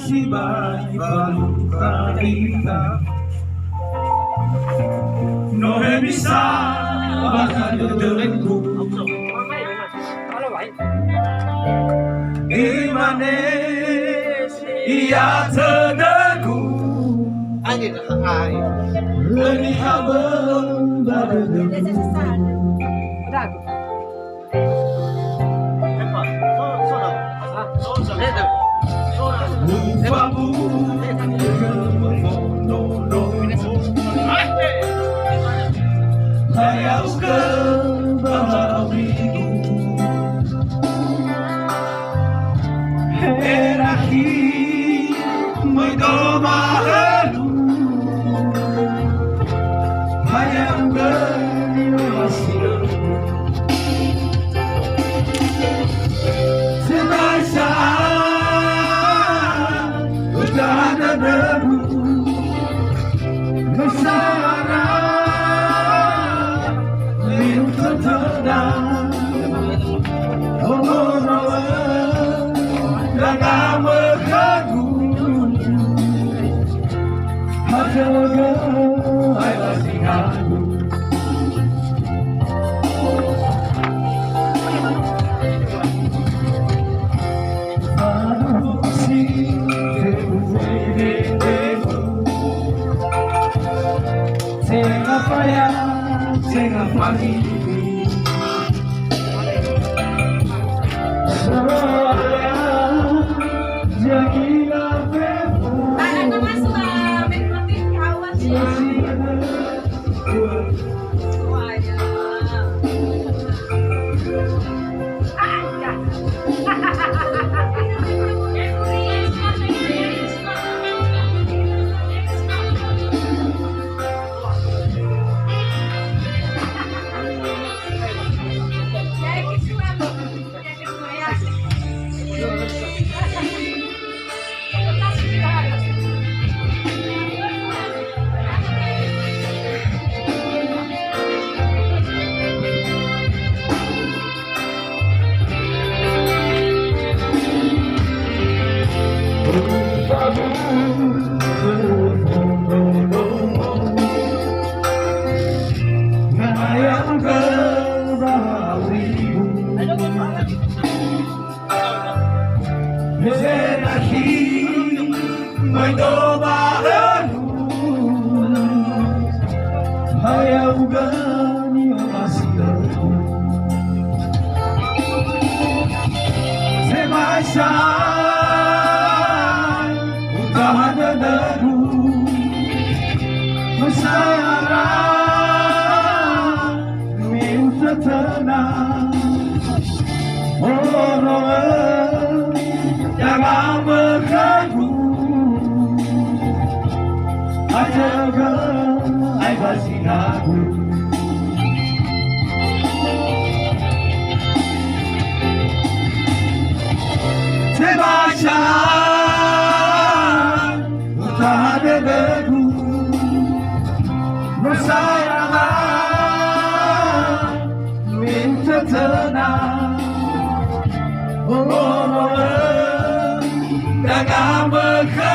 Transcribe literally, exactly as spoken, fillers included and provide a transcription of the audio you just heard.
Sibai falukha ita. No hemisa ba dödögu. Imane ia tödögu. Lö niha böu ba dödögu. Erahi, möi doma helu. Haya ugöni oasi. Sebasa udah ada debu. Mesara, liu tötöda. Ongoro, daga mökhögu. Hajaga, ai wasihagu. Enahi, möi doma helu. Haya ugöni oasi helu. Sebasa utahan dödögu. Mesara. Miutötöna, oro'ö, daga mökhögu. Hajaga, ai wasihagu. Sebasa utahan dödögu. No sayang, miutötöna. Oro'ö, daga mökhö